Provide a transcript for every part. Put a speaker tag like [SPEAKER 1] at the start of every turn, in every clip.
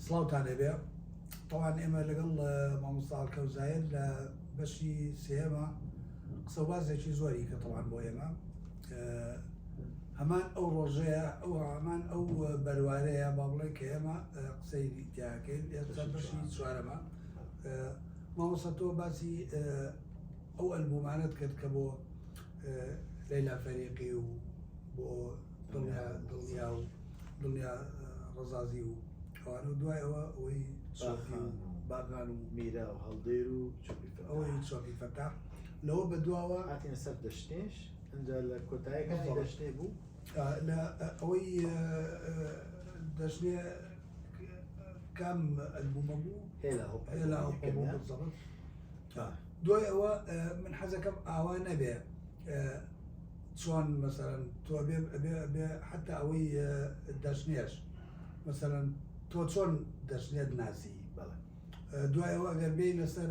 [SPEAKER 1] سڵاوتان لێبێ تەوان ئێمە لەگەڵ مامۆستا هەڵکەوت زاهیر لە بەشی سێیەمە قسە و باسێکی زۆری کە تەوان بۆ ئێمە هەمان ئەو ڕۆژەیە ئەو هەمان ئەو بەروارەیە با بڵێ کە ئێمە قسەی تیاکەین ئێستا بەشی چوارەمە مامۆستا تۆ باسی ئەو ئەلبومانەت کرد کە بۆ لەیلا فەریقی و بۆ دڵنیا دڵنیا و دڵنیا ڕەزازی و ئەوانە و دوای ئەوە ئەوەی چۆپی و باغان و
[SPEAKER 2] میرا و هەڵدێر و چۆپی فەتاح.
[SPEAKER 1] ئەوەی چۆپی فەتاح لەوە بەدواوە
[SPEAKER 2] هاتینە سەر دەشتێش ئینجا لە کۆتایەکانی دەشتێ بوو
[SPEAKER 1] لە ئەوەی دەشتێ کام ئەلبومە بوو
[SPEAKER 2] هێلا هۆپە
[SPEAKER 1] هێلا هۆپە بوو بالضبط دوای ئەوە من حەزەکەم ئاوا نەبێ چۆن مەسەرەن تۆ بێ بێ حتا ئەوەی دەشنێش مەسەرەن تۆ چۆن دەشنێت ناسی دوای ئەوە ئەگەر بێ لەسەر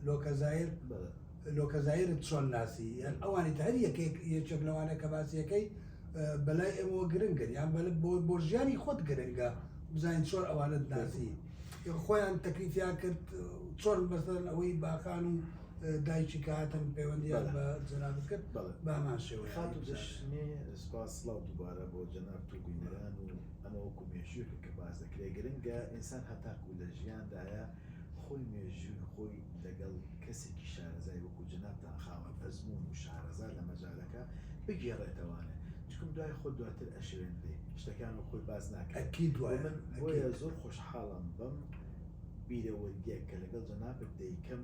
[SPEAKER 1] لۆکەزایر لۆکەزایرت چۆن ناسی یان ئەوانی هەر یەکێک یەکێک لەوانە کە باسیەکەی بەلای ئێمەوە گرنگن یان بۆ بۆ ژیانی خۆت گرنگە بزانین چۆن ئەوانت ناسی خۆیان تەکلیفیان کرد چۆن بەسەر ئەوەی باخان و دایکی کە هاتن پەیوەندیان بە جەنابت کرد بە هەمان شێوە
[SPEAKER 2] خاتوو دەشنێ سپاس سڵاو دووبارە بۆ جەنابت و بینەران و ئەمە وەکو مێژووێکە کە باس دەکرێت گرنگە ئینسان هەتاکو لە ژیاندایە خۆی مێژووی خۆی لەگەڵ کەسێکی شارەزای وەکو جەنابتان خاوەن ئەزموون و شارەزا لە مەجالەکە بگێڕێتەوانێ چکم دوای خۆت دواتر ئەشێوێنرێ شتەکان وەک خۆی باس ناکرێ
[SPEAKER 1] ئەکید
[SPEAKER 2] بۆ
[SPEAKER 1] وایە
[SPEAKER 2] من بۆیە
[SPEAKER 1] ئەکید.
[SPEAKER 2] زۆر خۆشحاڵم بەم بیرەوەرییە کە لەگەڵ جەنابت دەیکەم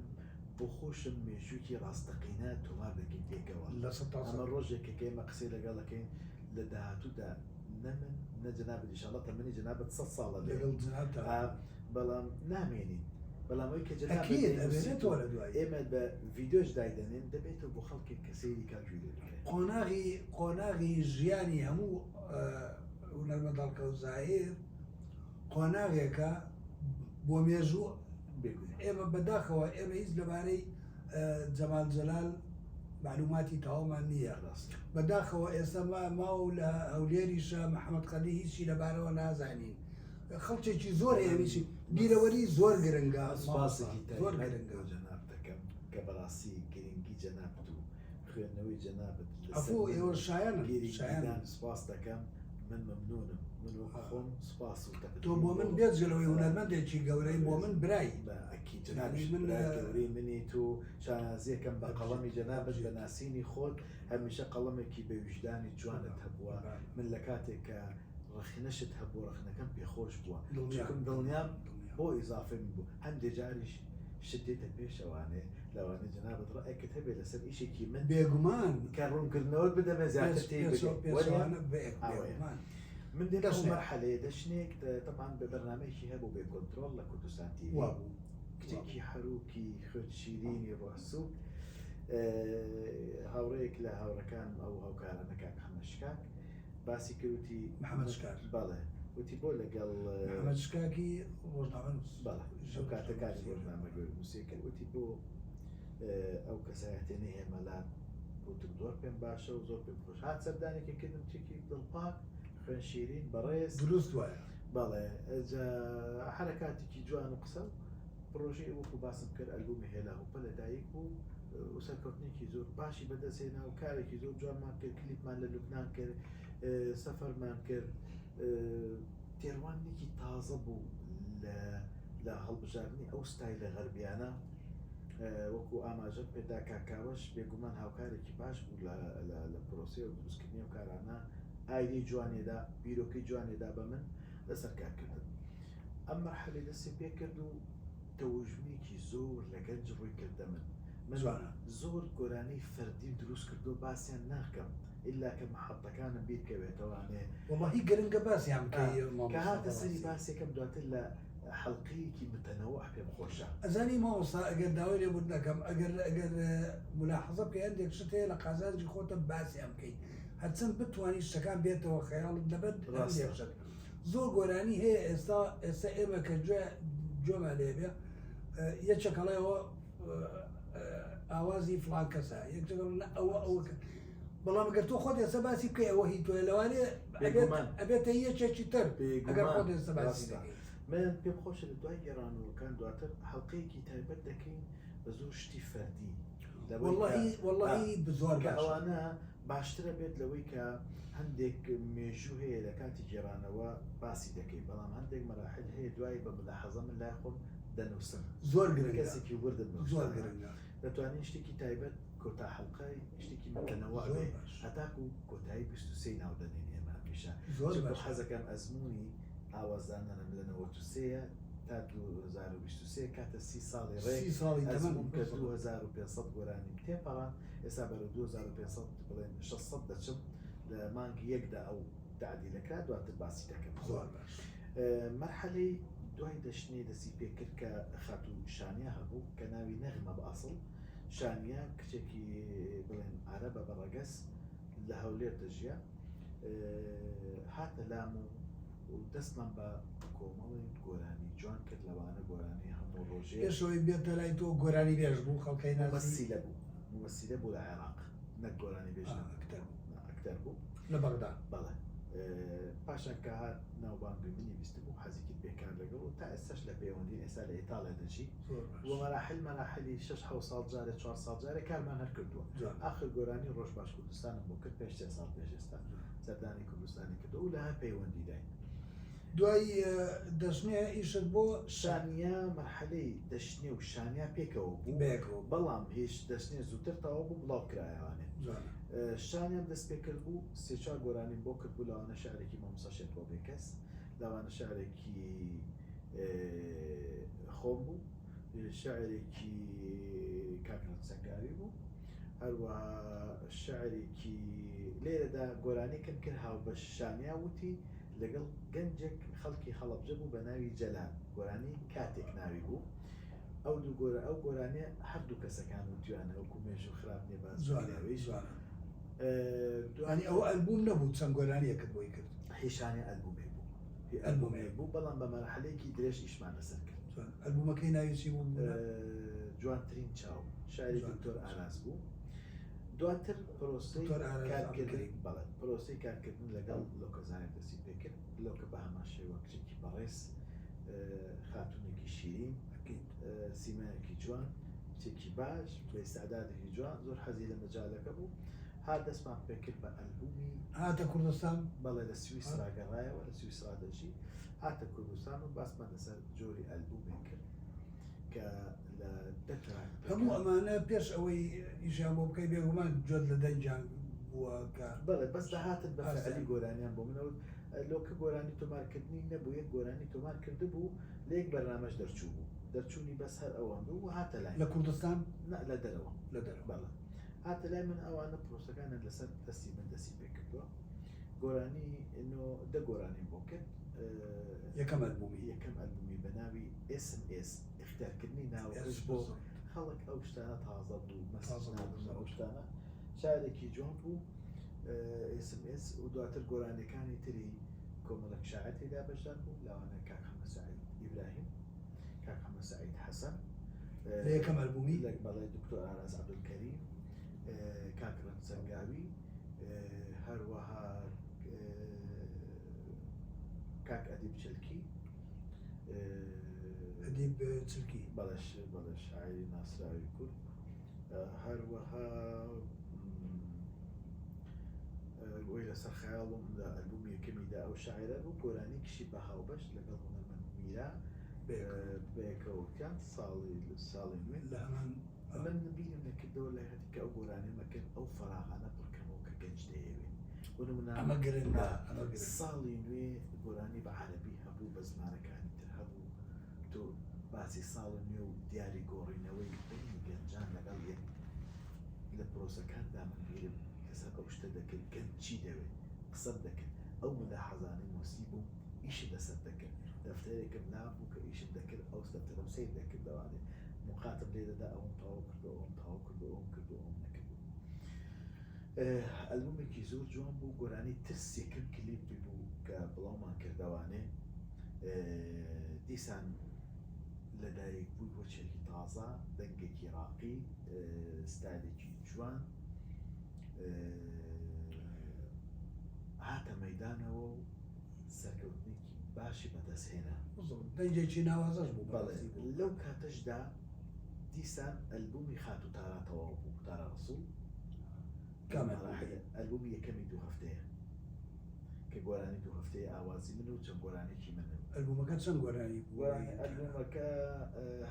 [SPEAKER 2] بۆ خۆشم مێژوویەکی ڕاستەقینە تۆمار دەکەین پێکەوە
[SPEAKER 1] 100%.
[SPEAKER 2] ئەمە ڕۆژێکە کە ئێمە قسەی لەگەڵ ئەکەین لە داهاتوودا نە من نە جەنابت ئیشاڵڵا تەمەنی جەنابت سەد ساڵە بێ
[SPEAKER 1] لەگەڵ جەنابتا.
[SPEAKER 2] ئا بەڵام نامێنین بەڵام ئەوەی کە جەنابت
[SPEAKER 1] ئەکید
[SPEAKER 2] دەینووسیت و
[SPEAKER 1] ئەمێنێتەوە لە دوایی.
[SPEAKER 2] ئێمە بە ڤیدیۆش دایدەنێن دەبێتەوە بۆ خەڵکێک کە سەیری کا گوێی لێ بگرێ.
[SPEAKER 1] قۆناغی قۆناغی ژیانی هەموو هونەرمەند هەڵکەوت زاهیر قۆناغێکە بۆ مێژوو ئێمە بەداخەوە ئێمە هیچ لەبارەی جەمال جەلال معلوماتی تەواومان نییە بەداخەوە ئێستا ماوە و لە هەولێریشە محەممەد قەدی هیچی لەبارەوە نازانین خەڵکێکی زۆر هەیە بیرەوەری زۆر گرنگە
[SPEAKER 2] سپاسێکی
[SPEAKER 1] زۆر
[SPEAKER 2] تایبەت
[SPEAKER 1] گرنگە
[SPEAKER 2] بۆ جەنابت دەکەم کە بەڕاستی گرنگی جەنابت و خوێندنەوەی جەنابت لەسەر
[SPEAKER 1] عەفوو
[SPEAKER 2] من
[SPEAKER 1] ئێوە شایەنن شایەنن.
[SPEAKER 2] گرنگیدان سپاس دەکەم من مەمنونم من وەک خۆم سپاس و
[SPEAKER 1] تۆ
[SPEAKER 2] تەقدیرم
[SPEAKER 1] بۆ من
[SPEAKER 2] بۆ
[SPEAKER 1] بێجگە لەوەی هونەرمەندێکی گەورەی بۆ من برای
[SPEAKER 2] بە ئەکید
[SPEAKER 1] یانی
[SPEAKER 2] جەنابیشت
[SPEAKER 1] من
[SPEAKER 2] برای گەورەی منیت و شانازیەکەم بە قەڵەمی جەنابت بە ناسینی خۆت هەمیشە قەڵەمێکی بە ویژدانی جوانت هەبووە من لە کاتێک کە ڕەخنەشت هەبووە ڕەخنەکەم پێخۆش بووە چونکم دڵنیام بۆ ئیزافەی من بوو هەندێ جاریش شت دێتە پێشەوانێ لەوانەیە جەنابت ڕەئێکت هەبێ لەسەر ئیشێکی من
[SPEAKER 1] بێگومان
[SPEAKER 2] کە ڕوونکردنەوەت بدەمێ زیاتر تێی بگەی وەنیە؟ ئاوەیە
[SPEAKER 1] بێگومان
[SPEAKER 2] من دێمە ئەو
[SPEAKER 1] دەشنێ
[SPEAKER 2] مەرحەلەیە دەشنێک تەبعەن بە بەرنامەیەکی هەبوو بێ کۆنترۆڵ لە کوردستان تیڤی
[SPEAKER 1] وابوو
[SPEAKER 2] کچێکی حەروکی خوێن شیرینی ڕۆح سووک هاوڕێیەک لە هاوڕەکانم ئەو هاوکارانە کاک حەمە شکاک باسی کرد وتی
[SPEAKER 1] محەمەد شکار
[SPEAKER 2] بەڵێ وتی بۆ لەگەڵ
[SPEAKER 1] محەمەد شکاکی ڕۆژنامەنووس
[SPEAKER 2] بەڵێ ئەو کاتە کاری ڕۆژنامەنووسی کرد وتی بۆ ئەو کەسایەتیە نەهێمە لات وتم زۆر پێم باشە و زۆر پێم خۆش هات سەردانێکی کردم چێکی دڵپاک خوێن شیرین بەڕێز
[SPEAKER 1] دروست وایە
[SPEAKER 2] بەڵێ جا حرەکاتێکی جوان و قسە و پڕۆژەی وەکو باسم کرد ئەلبومی هێلا هوپە لەدایک بوو و سەرکەوتنێکی زۆر باشی بەدەستهێنا و کارێکی زۆر جوانمان کرد کلیپمان لە لوبناان کرد سەفەرمان کرد تێڕوانینێکی تازە بوو لە لە هەڵبژاردنی ئەو ستایلە غەربیانە وەکو ئاماژەم پێدا کاکاوەش بێگومان هاوکارێکی باش بوو لە لە پرۆسەی و دروستکردنی ئەو کارانە ئایدەی جوانێدا بیرۆکەی جوانێدا بە من لەسەر کارکردن ئەم مەرحەلەی دەستی پێکرد و تەوژمێکی زۆر لە گەنج ڕووی کردە من من
[SPEAKER 1] جوانە.
[SPEAKER 2] زۆر گۆرانی فەردیم دروست کردووە باسیان ناکەم ئیلا کە مەحەتەکانم بیر کەوێتەوانێ.
[SPEAKER 1] وەڵاهی گرنگە باسیان بکەی
[SPEAKER 2] کە
[SPEAKER 1] مامۆستا
[SPEAKER 2] هاتە سەری
[SPEAKER 1] بەڕاستی.
[SPEAKER 2] باسێکم دواتر لە حەڵقەیەکی متەنەوع پێم خۆشە.
[SPEAKER 1] ئەزانی مامۆستا ئەگەر داوای لێبوردن ئەکەم ئەگەر ئەگەر مولاحەزە بکەی هەندێک شت هەیە لە قازانجی خۆتە باسیان بکەی هەرچەند بتوانی شتەکان بێتەوە خەیاڵت لەبەر هەندێک
[SPEAKER 2] ڕاستە.
[SPEAKER 1] شت زۆر گۆرانی هەیە ئێستا ئێستا ئێمە کە گوێ گوێمان لێ بێ یەکێک ئەڵێ ئەوە ئاوازی فڵان کەسە یەکێک ئەڵێ نا ئەوە ئەوە کە. بەڵام گەر تۆ خۆت ئێستا باسی بکەی ئەوە هی تۆیە لەوانەیە
[SPEAKER 2] بێگومان.
[SPEAKER 1] ئەبێتە یەکێکی تر ئەگەر
[SPEAKER 2] بێگومان
[SPEAKER 1] خۆت ئێستا باسی
[SPEAKER 2] ڕاستە.
[SPEAKER 1] نەکەی.
[SPEAKER 2] من پێم خۆشە لە دوای گێڕانەوەکان دواتر حەڵقەیەکی تایبەت دەکەین بە زۆر شتی فەردی لەوەی کە
[SPEAKER 1] وەڵڵاهی وەڵڵاهی زۆر
[SPEAKER 2] کە
[SPEAKER 1] باشە.
[SPEAKER 2] ئەوانە باشترە بێت لەوەی کە هەندێک مێژوو هەیە لە کاتی گێڕانەوە باسی دەکەی بەڵام هەندێک مەراحل هەیە دوای بە ملاحەزە من لای خۆم دەنووسم
[SPEAKER 1] زۆر گرنگە
[SPEAKER 2] کەسێکی وردم بەم
[SPEAKER 1] زۆر
[SPEAKER 2] شتانە.
[SPEAKER 1] گرنگە
[SPEAKER 2] دەتوانین شتێکی تایبەت کۆتا حەڵقەی شتێکی متەنەوع
[SPEAKER 1] زۆر
[SPEAKER 2] بێ
[SPEAKER 1] باش.
[SPEAKER 2] هەتاکو کۆتایی 23 ناو دەنێین ئێمە هەمیشە
[SPEAKER 1] زۆر
[SPEAKER 2] چونکە
[SPEAKER 1] باش.
[SPEAKER 2] حەزەکەم ئەزموونی ئاوازدانانم لە 93 تا 2023 کاتە 30 ساڵی ڕێک
[SPEAKER 1] 30 ساڵی تەمەن
[SPEAKER 2] ئەزموون کە 2500 گۆرانیم تێپەڕان ئێستا بەرەو 2500 بڵێن 600 دەچم لە مانگی یەکدا ئەو تعدیلەکە دواتر باسی دەکەم.
[SPEAKER 1] زۆر باش.
[SPEAKER 2] مەرحەلەی دوای دەشنێ دەسی پێکرد کە خاتوو شانیا هەبوو کە ناوی نەغمە بە ئەسڵ شانیا کچێکی بڵێن عەرەبە بە ڕەگەز لە هەولێر دەژیا هاتە لام و دەستمان بە کۆمەڵی گۆرانی جوان کرد لەوانە گۆرانی هەموو ڕۆژێ
[SPEAKER 1] پێشەوەی بێتە لای تۆ گۆرانی بێژ بوو خەڵکەی ناسی
[SPEAKER 2] ممەسیلە بوو ممەسیلە بوو لە عێراق نەک گۆرانی بێژ
[SPEAKER 1] آه، ئەکتەر بوو.
[SPEAKER 2] ئەکتەر بوو
[SPEAKER 1] لە بەغدا
[SPEAKER 2] بەڵێ پاشان کە هات ناوبانگی منی بیستبوو حەزی کرد بێکار لەگەڵ و تا ئێستاش لە پەیوەندی ئێستا لە ئیتاڵیا دەژی
[SPEAKER 1] زۆر باش.
[SPEAKER 2] و مەراحل مەراحلی 6 7 ساڵ جارێ 4 ساڵ جارێ کارمان هەر کردووە
[SPEAKER 1] جوان.
[SPEAKER 2] ئاخر گۆرانی ڕۆژ باش کوردستانم بۆ کرد پێش سێ ساڵ پێش ئێستا سەردانی کوردستانی کردو و لە هەر پەیوەندی داین
[SPEAKER 1] دوای دەشنێ ئیشت بۆ
[SPEAKER 2] شانیا مەرحەلەی دەشنێ و شانیا پێکەوە بوو
[SPEAKER 1] بەیەکەوە بوو.
[SPEAKER 2] بەڵام هیچ دەشنێ زووتر تەواو بوو بڵاو کرایەوانێ
[SPEAKER 1] جوانە.
[SPEAKER 2] شانیان دەست پێ کرد بوو سێ چوار گۆرانیم بۆ کرد بوو لەوانە شعرێکی مامۆستا شێرکۆ بێکەس لەوانە شعرێکی خۆم بوو شعرێکی کاک ڕەنج سەنگاوی بوو هەروەها شعرێکی لێرەدا گۆرانیکم کرد هاوبەش شانیا وتی لەگەڵ گەنجێک خەڵکی هەڵەبجە بوو بە ناوی جەلال گۆرانی کاتێک ناوی بوو ئەو دوو گۆرە ئەو گۆرانیە هەردوو کەسەکان وتویانە وەکو مێژوو خراپ نیە باس
[SPEAKER 1] جوانە
[SPEAKER 2] بکرێ.
[SPEAKER 1] جوانە.
[SPEAKER 2] دوای
[SPEAKER 1] یانی ئەوە ئەلبوم نەبوو چەند گۆرانیەکت بۆی کرد
[SPEAKER 2] هیشانی ئەلبومێک بوو هی
[SPEAKER 1] ئەلبومێک.
[SPEAKER 2] ئەلبومێک بوو بەڵام بە مەرحەلەیەکی درێژ ئیشمان لەسەر کرد
[SPEAKER 1] جوان. ئەلبومەکەی ناوی چی بوو بوو؟
[SPEAKER 2] جوانترین چاو شاعری
[SPEAKER 1] جوانترین
[SPEAKER 2] دکتۆر
[SPEAKER 1] چاو.
[SPEAKER 2] ئاراس بوو دواتر پرۆسەی
[SPEAKER 1] دکتۆر ئاراس
[SPEAKER 2] کارکردن
[SPEAKER 1] عەبدولکەریم.
[SPEAKER 2] بەڵێ پرۆسەی کارکردن لەگەڵ لۆکەزانێ دەستی پێکرد لۆکە بە هەمان شێوە کچێکی بەڕێز خاتونێکی شیرین
[SPEAKER 1] ئەکید.
[SPEAKER 2] سیمایەکی جوان کچێکی باش بە ئیستعدادێکی جوان زۆر حەزی لە مەجالەکە بوو هات دەستمان پێکرد بە ئەلبومی
[SPEAKER 1] هاتە کوردستان
[SPEAKER 2] بەڵێ لە سویسرا گەڕایەوە لە سویسرا دەژی هاتە کوردستان و باسمان لەسەر جۆری ئەلبومێک کرد کە لە دە track
[SPEAKER 1] هەموو ئەمانە پێش ئەوەی ئیشیان بۆ بکەی بێگومان جۆت لە دەنگیان بووە کە
[SPEAKER 2] بەڵێ بەس دەهاتن بە
[SPEAKER 1] ئاسان.
[SPEAKER 2] فعلی گۆرانیان بۆ منەوە لۆکە گۆرانی تۆمارکردنی نەبوو یەک گۆرانی تۆمار کردبوو لە یەک بەرنامەش دەرچوو بوو دەرچوونی بەس هەر ئەوان بوو و هاتە لای
[SPEAKER 1] لە کوردستان
[SPEAKER 2] نا لە دەرەوە
[SPEAKER 1] لە دەرەوە
[SPEAKER 2] بەڵێ هاتە لای من ئەوانە پرۆسەکانیان لەسەر دەستی من دەستی پێکردووە گۆرانی نۆ دە گۆرانیم بۆ کرد
[SPEAKER 1] یەکەم ئەلبومی
[SPEAKER 2] یەکەم ئەلبومی بە ناوی ئێسم ئێس اختیارکردنی ناوەکەش بۆ خەڵک ئەو شتانە تازە بوو
[SPEAKER 1] تازە بوو.
[SPEAKER 2] مەسج ئەو شتانە شاعرێکی جوان بوو ئێسم ئێس و دواتر گۆرانیەکانی تری کۆمەڵێک شاعر تێدا بەشدار بوو لەوانە کاک حەمە سەعید ئیبراهیم کاک حەمە سەعید حەسەن
[SPEAKER 1] لە یەکەم ئەلبومی
[SPEAKER 2] لە بەڵێ دکتۆر ئاراس عەبدولکەریم کاک ڕەنج سەنگاوی هەروەها کاک ئەدیب چلکی
[SPEAKER 1] ئەدیب چلکی
[SPEAKER 2] بەڵێ بەڵێ شاعری ناسراوی کورد هەروەها ئەوەی لەسەر خەیاڵم لە ئەلبومی یەکەمیدا ئەو شاعرە بوو گۆرانی کشی بە هاوبەش لەگەڵ هونەرمەند میرا بەیەکەوە وتیان ساڵی ساڵی نوێ
[SPEAKER 1] لە هەمان
[SPEAKER 2] من بیرم دەکردەوە لای هەتی کە ئەو گۆرانیەمە کرد ئەو فەراغانە پڕکەمەوە کە گەنج دەیەوێ بۆ نمونە
[SPEAKER 1] ئەمە گرنگە ئەمە گرنگە
[SPEAKER 2] ساڵی نوێ گۆرانی بە عەرەبی هەبوو بە زمانەکانی تر هەبوو تۆ باسی ساڵی نوێ و دیاری گۆڕینەوەی بەینی گەنجان لەگەڵ یەک لە پرۆسەکاندا من بیرم لەسەر ئەو شتە دەکرد گەنج چی دەوێت قسەم دەکرد ئەو ملاحەزانەی نووسی بووم ئیشم لەسەر دەکرد دەفتەرێکم لابوو کە ئیشم دەکرد ئەو دەفتەرم سەیر دەکرد لەوانێ مقاتم لێ دەدا ئەوم تەواو کردو ئەوم تەواو کردو ئەوم کردو ئەوم نەکردو ئەلبومێکی زۆر جوان بوو گۆرانی ترس یەکەم کلیپی بوو کە بڵاومان کردەوانێ دیسان لەدایک بووی وەچێکی تازە دەنگێکی ڕاقی ستایلێکی جوان. هاتە مەیدانەوە و سەرکەوتنێکی باشی بەدەست هێنا.
[SPEAKER 1] دەنگێکی ناوازەش بوو
[SPEAKER 2] بەڵێ لەو کاتەشدا دیسان ئەلبومی خاتوو تارا تەواو بوو تارا ڕەسوڵ ئەلبومی یەکەمی دوو هەفتەیە کە گۆرانی دوو هەفتەیە ئاوازی من و چەند گۆرانێکی من.
[SPEAKER 1] ئەلبومەکە چەند گۆرانی
[SPEAKER 2] بوو؟ ئەلبومەکە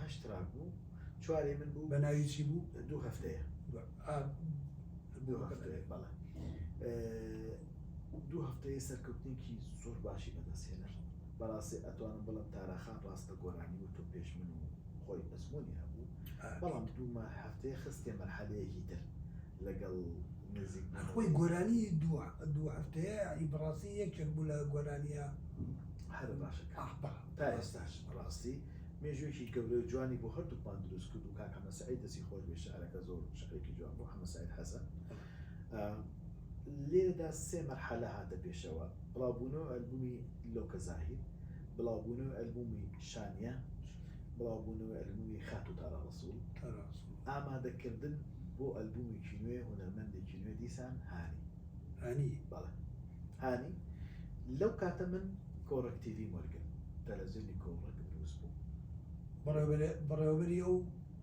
[SPEAKER 2] هەشت track بوو چواری من بوو.
[SPEAKER 1] بە ناوی چی بوو؟
[SPEAKER 2] دوو هەفتەیە. دوو هەفتەیە بەڵێ. دوو هەفتەیە سەرکەوتنێکی زۆر باشی بەدەستهێنا. بەڕاستی ئەتوانم بڵێم تاراخان ڕاستە گۆرانی وتوە پێش من و خۆی ئەزموونی هەبوو بەڵام دوو هەفتەیە خستیە مەرحەلەیەکی تر لەگەڵ نزیک
[SPEAKER 1] خۆی گۆرانی دوو هەفتەیە یعنی بەڕاستی یەکێک بوو لە گۆرانیە
[SPEAKER 2] هەرە باشەکان تا ئێستاش بەڕاستی مێژوویەکی گەورە و جوانی بۆ هەردووکمان دروست کرد و کاک حەمە سەعید دەستی خۆش بێ شعرەکە زۆر شعرێکی جوان بوو حەمە سەعید حەسەن لێرەدا سێ مەرحەلە هاتە پێشەوە بڵاوبوونەوە ئەلبومی لۆکە زاهیر بڵاوبوونەوە ئەلبومی شانیە بڵاوبوونەوە ئەلبومی خاتوو تارا ڕەسوڵ ئامادەکردن بۆ ئەلبومێکی نوێ هونەرمەندێکی نوێ دیسان هانی
[SPEAKER 1] هانی
[SPEAKER 2] بەڵێ هانی لەو کاتە من کۆڕەک تیڤیم وەرگرت تەلەڤزیۆنی کۆڕەک دروست بوو
[SPEAKER 1] بەڕێوەبەری ئەو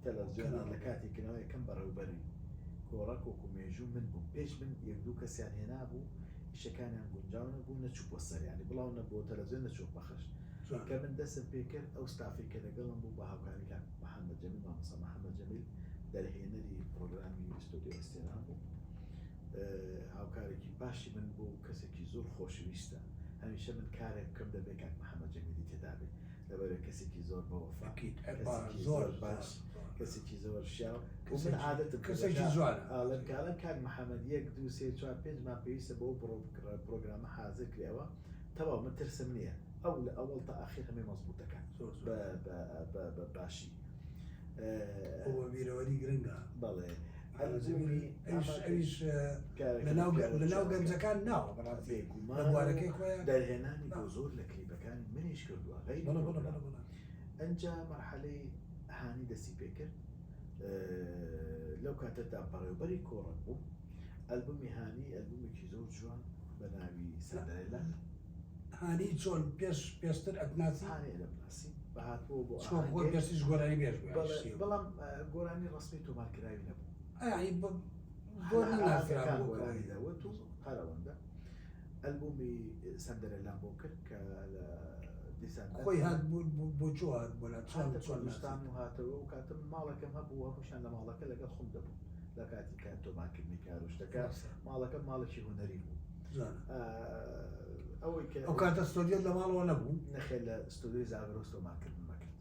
[SPEAKER 2] تەلەڤزیۆنە لە کاتی کراوە یەکەم بەڕێوبەری کۆڕەک وەکو مێژوو من بووم پێش من یەک دوو کەسیان هێنابوو ئیشەکانیان گونجاو نەبوو نەچوو بۆ سەر یانی بڵاو نەبوو تەلەڤزیۆن نەچووە پەخش کە من دەستم پێکرد ئەو ستافەی کە لەگەڵم بوو بە هاوکاری کاک محەممەد جەمیل مامۆستا محەممەد جەمیل دەرهێنەری پرۆگرامی ستۆدیۆ ئەستێران بوو هاوکارێکی باشی من بوو کەسێکی زۆر خۆشویستە هەمیشە من کارێک بکەم دەبێ کاک محەممەد جەمیلی تێدا بێ لەبەرئەوەی کەسێکی زۆر بەوەفا کەسێکی زۆر باش کەسێکی زۆر شیاو و من عادەتم
[SPEAKER 1] کەسێکی جوانە
[SPEAKER 2] ئاڵێم کاڵێم کاک محەممەد یەک دوو سێ چوار پێنج مان پێویستە بۆ پرۆگرامە حازر کرێەوە تەواو من ترسم نییە ئەو لە ئەوەڵ تا ئاخیر هەمێ مەزبوط دەکات بە باشی
[SPEAKER 1] ئەوە بیرەوەری گرنگە
[SPEAKER 2] بەڵێ
[SPEAKER 1] ئەویش لەناو گەنجەکان ناوە بەڕاستی بوارەکەی خۆیان
[SPEAKER 2] دەرهێنانی بۆ زۆر لە کلیپەکانی منیش کردووە غەیری ئەنجا مەرحەلەی هانی دەستی پێکرد لەو کاتەدا بەڕێوبەری کۆڕەک بوو ئەلبومی هانی ئەلبومێکی زۆر جوان بە ناوی سەندەرێلا
[SPEAKER 1] هانی چۆن پێش پێشتر ئەتناسی؟
[SPEAKER 2] هانی ئەلەمناسی بە هاتبووە بۆ
[SPEAKER 1] چۆن خۆی
[SPEAKER 2] ئاهەنگێک
[SPEAKER 1] پێشتریش گۆرانی بێژ بوو
[SPEAKER 2] بەڵێ
[SPEAKER 1] یانی
[SPEAKER 2] بەڵام گۆرانی ڕەسمی تۆمارکراوی نەبوو.
[SPEAKER 1] یانی بە زۆر
[SPEAKER 2] هەر
[SPEAKER 1] نەناسرا
[SPEAKER 2] ئاهەنگەکان
[SPEAKER 1] بوو
[SPEAKER 2] گۆرانی
[SPEAKER 1] کەوەی
[SPEAKER 2] دەوت و هەر ئەوەندە ئەلبومی سەندەرێلام بۆ کرد کە لە دیسان
[SPEAKER 1] خۆی هات بۆ بۆ کوێ هات بۆ لا چۆن
[SPEAKER 2] هاتە
[SPEAKER 1] چۆن
[SPEAKER 2] کوردستان
[SPEAKER 1] ناسیت؟
[SPEAKER 2] و هاتەوە و کاتم ماڵەکەم هەبوو هەمووشیان لە ماڵەکە لەگەڵ خۆم دەبوون لە کاتی کار تۆمارکردنی کار و شتەکە
[SPEAKER 1] ڕاستە
[SPEAKER 2] ماڵەکەم ماڵێکی هونەری بوو
[SPEAKER 1] جوانە.
[SPEAKER 2] ئەوەی کە
[SPEAKER 1] ئەو کاتە ستۆدیۆت لە ماڵەوە نەبوو؟
[SPEAKER 2] نەخێر لە ستۆدیۆی زاگرۆس تۆمارکردنم ئەکرد.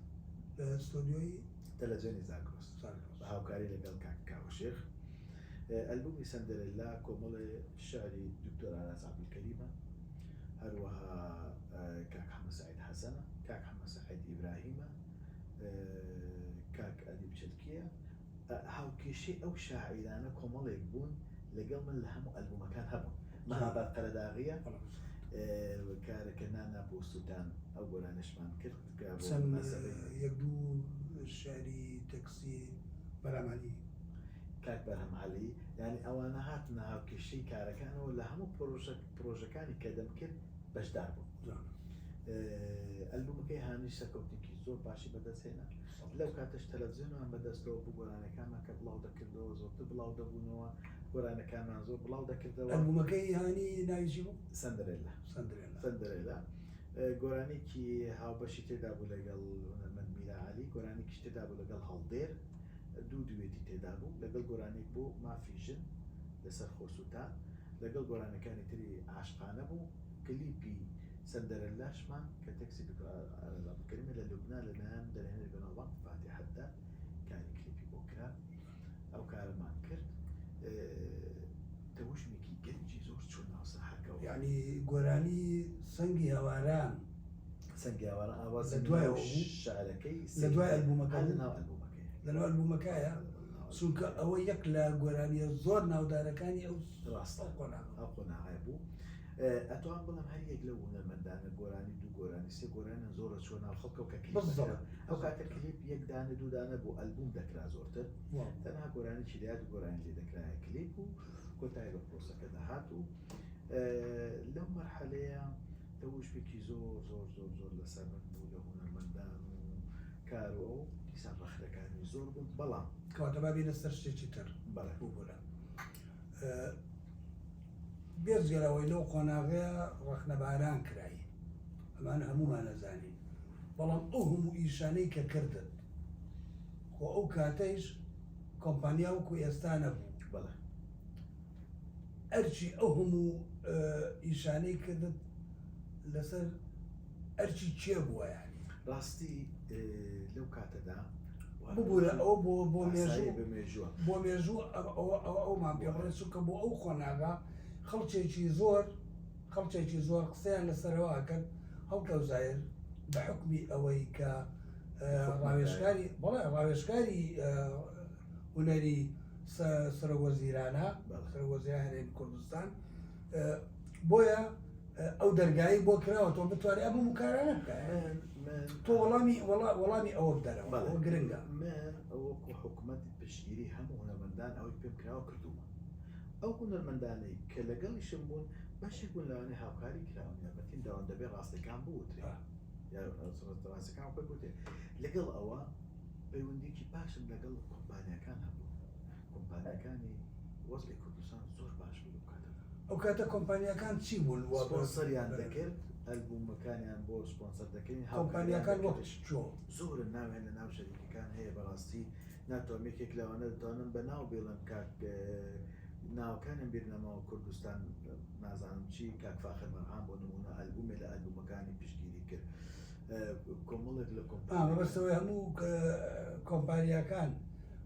[SPEAKER 1] لە ستۆدیۆی؟
[SPEAKER 2] تەلەڤزیۆنی زاگرۆس بە هاوکاری لەگەڵ کاک کاوە شێخ. ئەلبومی سەندەرێلا کۆمەڵێ شعری دکتۆر ئاراس عەبدولکەریمە، هەروەها کاک حەمە سەعید حەسەنە، کاک حەمە سەعید ئیبراهیمە، کاک ئەدیب چەلکییە. هاوکێشەی ئەو شاعیرانە کۆمەڵێک بوون لەگەڵ من لە هەموو ئەلبومەکان هەبوون مەهاباد قەرەداغیە کارەکە نانا بۆ سووتان ئەو گۆرانیشمان کرد کە بۆ
[SPEAKER 1] چەند
[SPEAKER 2] موناسەبەی
[SPEAKER 1] یەک دوو شعری تەکسی بەرهەم عەلی.
[SPEAKER 2] کاک بەرهەم عەلی یانی ئەوانە هاتنە هاوکێشەی کارەکانەوە لە هەموو پرۆژە پرۆژەکانی کە دەمکرد بەشدار بوون. ئەلبومەکەی هانیش سەرکەوتنێکی زۆر باشی بەدەستهێنا لەو کاتەش تەلەڤزیۆنمان بەدەستەوە بوو گۆرانەکانمان کە بڵاو دەکردەوە زۆرتر بڵاو دەبوونەوە گۆرانەکانمان زۆر بڵاو دەکردەوە
[SPEAKER 1] ئەلبومەکەی هانی ناوی چی بوو؟
[SPEAKER 2] سەندرێلا
[SPEAKER 1] سەندرێلا
[SPEAKER 2] سەندرێلا گۆرانێکی هاوبەشی تێدا بوو لەگەڵ هونەرمەند میرا عەلی گۆرانێکیش تێدا بوو لەگەڵ هەڵدێر دوو دوێتی تێدا بوو لەگەڵ گۆرانێک بۆ مافی ژن لەسەر خۆسووتان لەگەڵ گۆرانەکانی تری عاشقانە بوو کلیپی سەندەرەلاشمان کە تێکسی دکتۆر ئاراز عەبدولکەریمە لە لوبنان لەلایەن دەرهێنەری بەناوبانگ فاتیح حەداد کاری کلیپی بۆ کرا ئەو کارەمان کرد تەوژمێکی گەنجی زۆر چوو ناو ساحەکەوە.
[SPEAKER 1] یەعنی گۆرانی سەنگی هەواران.
[SPEAKER 2] سەنگی هەواران ئاوازی
[SPEAKER 1] لە دوایەوە بوو؟
[SPEAKER 2] شعرەکەی
[SPEAKER 1] لە دوای ئەلبوومەکە
[SPEAKER 2] هەر
[SPEAKER 1] بوو؟
[SPEAKER 2] لەناو ئەلبوومەکەیە.
[SPEAKER 1] لەناو ئەلبوومەکەیە؟ چونکە ئەوە یەک لە گۆرانییە زۆر ناودارەکانی ئەو
[SPEAKER 2] ڕاستە
[SPEAKER 1] قۆناغە
[SPEAKER 2] ئەو قۆناغە بوو. ئەتوان بڵێم هەر یەک لەو هونەرمەندانە گۆرانی دوو گۆرانی سێ گۆرانیان زۆر ئەچووە ناو خەڵکەوە کە کلیپ دەکرا. ئەو کاتە کلیپ یەک دانە دوو دانە بوو ئەلبووم دەکرا زۆرتر تەنها گۆرانیی لە یاد و گۆرانی لێ دەکرایە کلیپ و کۆتایی بە پرۆسەکە دەهات و. لەو مەرحەلەیە تەوشبێکی زۆر زۆر زۆر زۆر لەسەر من بوو لە هونەرمەندان و کار و ئەو دیسان ڕەخنەکانی زۆر بوون بەڵام
[SPEAKER 1] کەواتە با بینە سەر شتێکی تر
[SPEAKER 2] بەڵێ
[SPEAKER 1] ببورە بێجگە لەوەی لەو قۆناغەیە ڕەخنەباران کرای ئەمانە هەموومان ئەزانین بەڵام ئەو هەموو ئیشانەی کە کردت خۆ ئەو کاتەیش کۆمپانیا وەکو ئێستا نەبوو
[SPEAKER 2] بەڵێ
[SPEAKER 1] ئەرچی ئەو هەموو ئیشانەی کردت لەسەر ئەرچی کێ بووە یانی؟
[SPEAKER 2] ڕاستی لەو کاتەدا
[SPEAKER 1] ببورە ئەوە بۆ بۆ مێژوو
[SPEAKER 2] بە مێژووە
[SPEAKER 1] بۆ مێژوو ئەوە ئەوە ئەومان پێ بڵێ چونکە بۆ ئەو قۆناغە خەڵکێکی زۆر خەڵکێکی زۆر قسەیان لەسەرەوە ئەکرد هەڵکەوت زاهیر بە حوکمی ئەوەی کە ڕاوێژکاری بەڵێ ڕاوێژکاری هونەری سەرۆک وەزیرانە سەرۆک وەزیران هەرێمی کوردستان بۆیە ئەو دەرگایی بۆ کراوە تۆ بتوانێت ئەم هەموو کارانە بکە تۆ وەڵامی وەڵامی ئەوە بدەرەوە ئەوە گرنگە
[SPEAKER 2] من وەکو حکومەت پشتگیری هەموو هونەرمەندان ئەوەی پێم کراوە کردوومە ئەو هونەرمەندانەی کە لەگەڵیشم بوون بەشێک بوون لەوانەیە هاوکاری کراون یارمەتیم داون دەبێ ڕاستەکان بوترێ ڕاستەکان خۆی بوترێ لەگەڵ ئەوە پەیوەندیکی باشم لەگەڵ کۆمپانیاکان هەبوو کۆمپانیاکانی وەزعی کوردستان زۆر باش بوو لەو کاتەدا.
[SPEAKER 1] ئەو کاتە کۆمپانیاکان چی بوون
[SPEAKER 2] وا سپۆنسەریان دەکرد ئەلبوومەکانیان بۆ سپۆنسەر دەکردین
[SPEAKER 1] هاوکاریان کۆمپانیاکان وەک
[SPEAKER 2] دەکردن
[SPEAKER 1] چۆ؟
[SPEAKER 2] زۆرن ناویان لە ناو شەریکەکان هەیە بەڕاستی ناتوانم یەکێک لەوانە دەتوانم بە ناو بڵێم کاک ناوەکانیان بیر نەماوە کوردستان نازانم چی کاک فاخر مەرعان بۆ نموونە ئەلبوومێ لە ئەلبوومەکانی پشتگیری کرد کۆمەڵێک لە کۆمپانیاکان.
[SPEAKER 1] مەبەستەوەی هەموو کۆمپانیاکان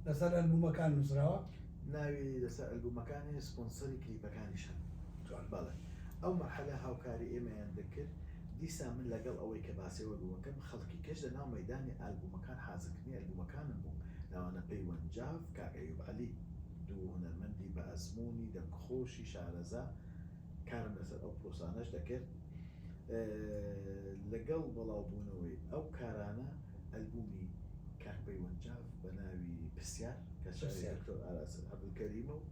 [SPEAKER 1] لەسەر ئەلبوومەکان نووسراوە؟
[SPEAKER 2] ناوی لەسەر ئەلبوومەکانی سپۆنسەری کلیپەکانیشن. بەڵێ ئەو مەرحەلە هاوکاری ئێمەیان دەکرد، دیسان من لەگەڵ ئەوەی کە باسی ئەلبوومەکەم خەڵکی کەش لە ناو مەیدانی ئالبوومەکان حازرکردنی ئەلبوومەکانم بوو، لەوانە پەیوەند جاف، کاک ئەیوب عەلی، دوو هونەرمەندی بە ئەزموونی دەنگخۆشی شارەزا، کارم لەسەر ئەو پرۆسانەش دەکرد. لەگەڵ بەڵاوبوونەوەی ئەو کارانە ئەلبوومی کاک پەیوەند جاف بە ناوی پرسیار کە شعری دکتۆر ئاراس عەبدولکەریمە و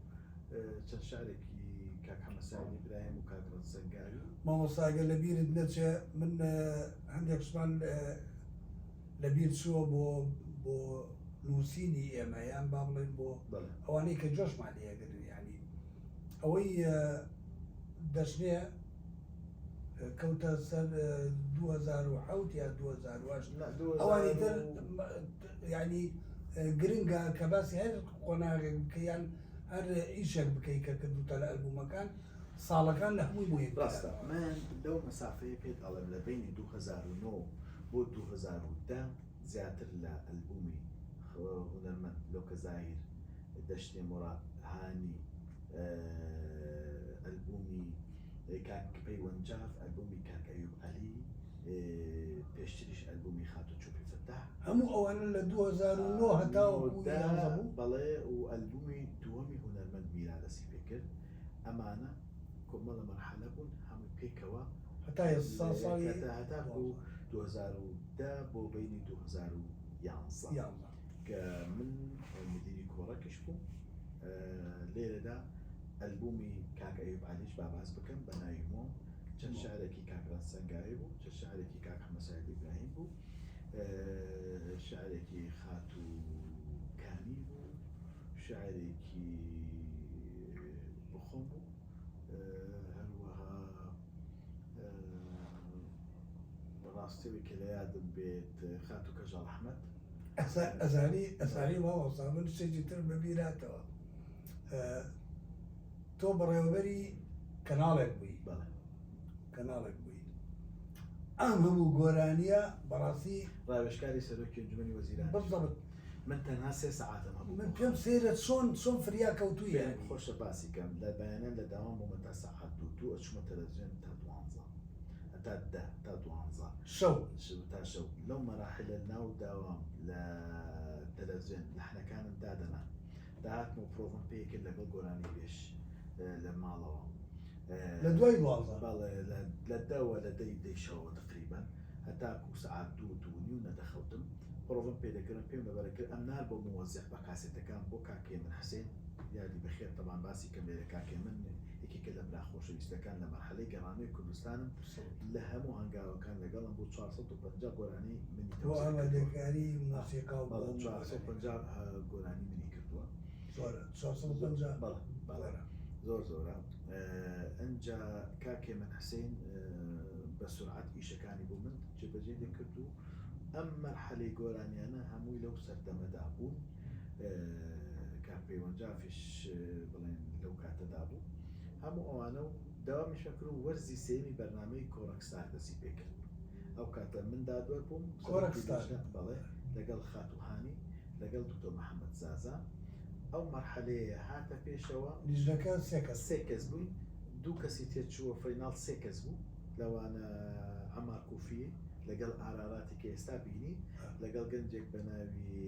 [SPEAKER 2] چەند شعرێکی کاک حەمە سەعید ئیبراهیم و کاک ڕەنج سەنگاوی.
[SPEAKER 1] مامۆستا گەر لە بیرت نەچێ من هەندێک شتمان لە بیر چووە بۆ بۆ نووسینی ئێمە یان با بڵێن بۆ ئەوانەی کە جۆشمان لێگرن یانی ئەوەی دەشنێ کەوتە سەر 2007 یا 2008 ئەوانی تر یعنی گرنگە کە باسی هەر قۆناغێک بکە یان هەر ئیشێک بکەی کە کردوتە لە ئەلبومەکان ساڵەکان لە هەمووی مهم
[SPEAKER 2] ڕاستە من لەو مەسافەیە پێت ئەڵێم لە بینی 2009 بۆ 2010 زیاتر لە ئەلبومی هونەرمەند لۆکە زاهیر دەشتێ موراد هانی ئەلبومی کاک پەیوەند جاف، ئەلبومی کاک ئەیوب عەلی، پێشتریش ئەلبومی خاتوو چۆپی فەتاح.
[SPEAKER 1] هەموو ئەوانە لە 2009 هەتاوەکو یانزە بوو؟
[SPEAKER 2] بەڵێ و ئەلبومی دووەمی هونەرمەند میرا دەستی پێکرد. ئەمانە کۆمەڵە مەرحەلە بوون هەمووی پێکەوە
[SPEAKER 1] هەتا ئێستا ساڵی
[SPEAKER 2] هەتاکو 2010 بۆ بەینی 2011 کە من مدیری کۆڕەکیش بووم. لێرەدا ئەلبومی کاک ئەیوب عەلیش با باس بکەم بە ناوی مۆم چەند شعرێکی کاک ڕەنج سەنگاوی بوو چەند شعرێکی کاک حەمە سەعید ئیبراهیم بوو شعرێکی خاتوو کانی بوو شعرێکی بخۆم بوو هەروەها بەڕاستەوەی کە لە یادم بێت خاتوو کەژاڵ ئەحمەد
[SPEAKER 1] ئەزانی ئەزانی مامۆستا من شتێکی تر بەبیراتەوە تۆ بەڕێوەبەری کەناڵێک بووی کەناڵێک بووی ئەم هەموو گۆرانیە بەڕاستی
[SPEAKER 2] ڕاوێژکاری سەرۆکی ئەنجومەنی وەزیران
[SPEAKER 1] بالضبط
[SPEAKER 2] من تەنها سێ سەعاتم هەبوو
[SPEAKER 1] من پێم سەیرە چۆن چۆن فریا کەوتووی
[SPEAKER 2] پێم خۆشە باسی کەم لە بەیانیان لە داوام بوومە تا سەعات دوو دوو ئەچوومە تەلەڤزیۆن تا دوانزە هەتا دە تا دوانزە
[SPEAKER 1] شەو
[SPEAKER 2] تا شەو لەو مەراحلە ناو داوام لە تەلەڤزیۆن لەحنەکانم دادەنا داهاتم و پرۆڤم پێ کرد لەگەڵ گۆرانی بێژ لە ماڵەوە
[SPEAKER 1] لە دوای دوانزە
[SPEAKER 2] بەڵێ لە دەوە لە دەی دەی شەوە تقریبا هەتاکو سەعات دوو دوو نیو نەدەخەوتم پرۆڤم پێ دەکردم پێم لەبەرە کرد ئەم نار بۆ مۆزیع بە کاسێتەکان بۆ کاک هێمن حسێن یادی بەخێر تەبان باسی کەم لێرە کاک هێمن. یەکێکە لە برا خۆشەویستەکان لە مەرحەلەی گەڕانەوەی کوردستانم لە هەموو هەنگاوەکان لەگەڵم بوو 450 گۆرانی منی
[SPEAKER 1] بۆ
[SPEAKER 2] تەوزیع کردووە.
[SPEAKER 1] ئامادەکاری مۆسیقا و بۆ
[SPEAKER 2] بەڵێ
[SPEAKER 1] هەموو
[SPEAKER 2] 450 گۆرانی منی کردووە.
[SPEAKER 1] زۆرە 450
[SPEAKER 2] بەڵێ بەڵێ
[SPEAKER 1] زۆرە.
[SPEAKER 2] زۆر زۆرە. ئەنجا کاک هێمن حسین بە سورعەت ئیشەکانی بۆ من جێبەجێ دەکرد و ئەم مەرحەلەی گۆرانیانە هەمووی لەو سەردەمەدا بوون. کاک پەیوەند جافیش بڵێن لەو کاتەدا بوو. هەموو ئەوانە و داوامیشم کرد و وەرزی سێیەمی بەرنامەی کۆڕەک ستار دەستی پێکرد. ئەو کاتە من دادوەر بووم،
[SPEAKER 1] کۆڕەک
[SPEAKER 2] سەرۆکی
[SPEAKER 1] ستار.
[SPEAKER 2] لیژنە، بەڵێ، لەگەڵ خاتوو هانی، لەگەڵ دکتۆر محەممەد زازا. ئەو مەرحەلەیە هاتە پێشەوە.
[SPEAKER 1] لیژنەکە سێ کەس
[SPEAKER 2] سێ کەس بووین، دوو کەسی تێچووە final، سێ کەس بوو، لەوانە عەمار کوفی لەگەڵ ئاراراتی کە ئێستا بینی، لەگەڵ گەنجێک بە ناوی.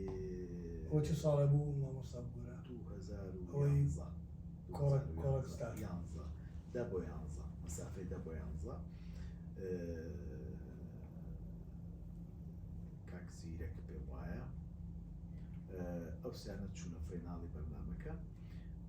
[SPEAKER 1] ئەوە چ ساڵێ بوو مامۆستا بگورە؟ ئەوەی
[SPEAKER 2] 2011.
[SPEAKER 1] کۆڕەک کۆڕەک ستار.
[SPEAKER 2] 2011 دە بۆ یانزە، مەسافەی دە بۆ یانزە. کاک زیرەک پێم وایە ئەو سیانە چوونە final ی بەرنامەکە.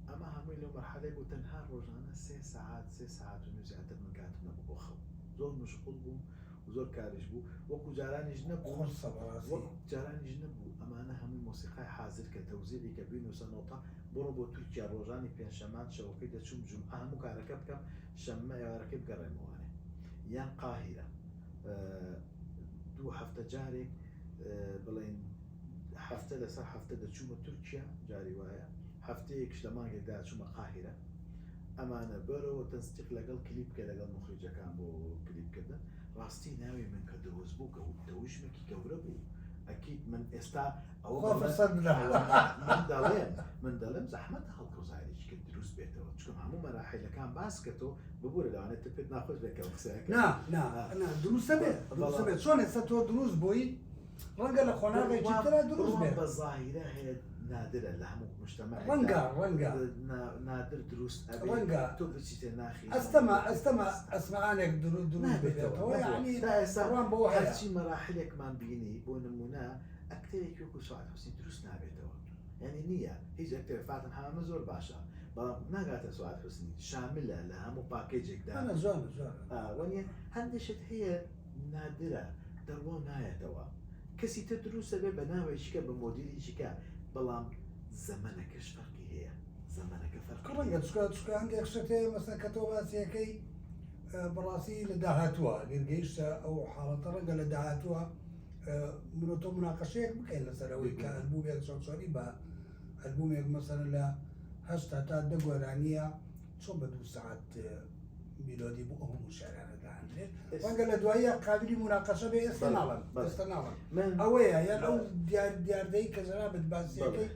[SPEAKER 2] ئەمە هەمووی لەو مەرحەلەی بوو تەنها ڕۆژانە سێ سەعات سێ سەعات و نیو زیاتر من کاتم نەبوو بۆ خەو زۆر مشغوڵ بووم و زۆر کاریش بوو وەکو جارانیش نەبوو
[SPEAKER 1] قورسە بەڕاستی.
[SPEAKER 2] وەکو جارانیش نەبوو ئەمانە هەمووی مۆسیقای حازر کە تەوزیعی کە بینوسە نۆتە بڕۆ بۆ تورکیا ڕۆژانی پێنجشەمان شەوەکەی دەچووم جومعە هەموو کارەکە بکەم شەممە ئێوارەکەی بگەڕێمەوانێ یان قاهیرە دوو هەفتە جارێک بڵێن هەفتە لەسەر هەفتە دەچوومە تورکیا جاری وایە هەفتەیەکش لە مانگێکدا چوومە قاهیرە ئەمانە بەرەوە تەنسیق لەگەڵ کلیپ کە لەگەڵ موخریجەکان بۆ کلیپکردن ڕاستی ناوی من کە دروست بوو گەو تەوژمێکی گەورە بوو ئەکید من ئێستا ئەوە
[SPEAKER 1] خوا فرسەت بدا.
[SPEAKER 2] من دەڵێم من دەڵێم زەحمەتە هەڵکەوزارێکی کە دروست بێتەوە چونکە هەموو مەراحیلەکان باس کە تۆ ببورە لەوانەیە تۆ پێت ناخۆش بێت کە ئەو قسەیە
[SPEAKER 1] نا نا نا دروستە بێت دروستە بێت چۆن ئێستا تۆ دروست بووی ڕەنگە لە قۆناغێکی ترا دروست بێت
[SPEAKER 2] بە زاهیرە هەیە نادرە لە هەموو مجتەمەعێکدا
[SPEAKER 1] ڕەنگە ڕەنگە
[SPEAKER 2] نادر دروست ئەبێ
[SPEAKER 1] ڕەنگە
[SPEAKER 2] تۆ بچیتە ناخی
[SPEAKER 1] ئەستەمە ئەستەمە ئەسمەعانێک دروست دروست
[SPEAKER 2] نابێتەوە
[SPEAKER 1] ببێتەوە یعنی
[SPEAKER 2] تا ئێستا
[SPEAKER 1] ڕوان بەوە هەیە
[SPEAKER 2] هەرچی مەراحلێکمان بینی بۆ نمونە ئەکتەرێکی وەکو سوعاد حوسنی دروست نابێتەوە یعنی نییە هیچ ئەکتەر فاتن حەمامە زۆر باشە بەڵام ناگاتە سوعاد حوسنی شاملە لە هەموو package ێکدا
[SPEAKER 1] نا جوانە جوانە
[SPEAKER 2] وەنیە هەندێک شت هەیە نادرە دەڕوا و نایەتەوە کەسی تر دروستە بێ بە ناوێکیکە بە مۆدیلێکیکە بەڵام زەمەنەکەش فەرقی هەیە زەمەنەکە فەرقی
[SPEAKER 1] ڕەنگە چکە چکە هەندێک شت هەیە مەسەن کە تۆ باسیەکەی بەڕاستی لە داهاتووە گەر گەیشتە ئەو حاڵەتە ڕەنگە لە داهاتووە من و تۆ مناقەشەیەک بکەین لەسەر ئەوەی کە ئەلبومێک چۆن چۆنی بە ئەلبومێک مەسەن لە هەشتا تا دە گۆرانیە چۆن بە دوو سەعات میلۆدی بۆ ئەو هەموو شعرانە داندرێ ڕەنگە لە دواییە قابلی مناقەشە بێ ئێستا ناڵم ئێستا ناڵم ئەوەیە یان ئەو دیار دیاردەی کە جەنابت باسیەکەی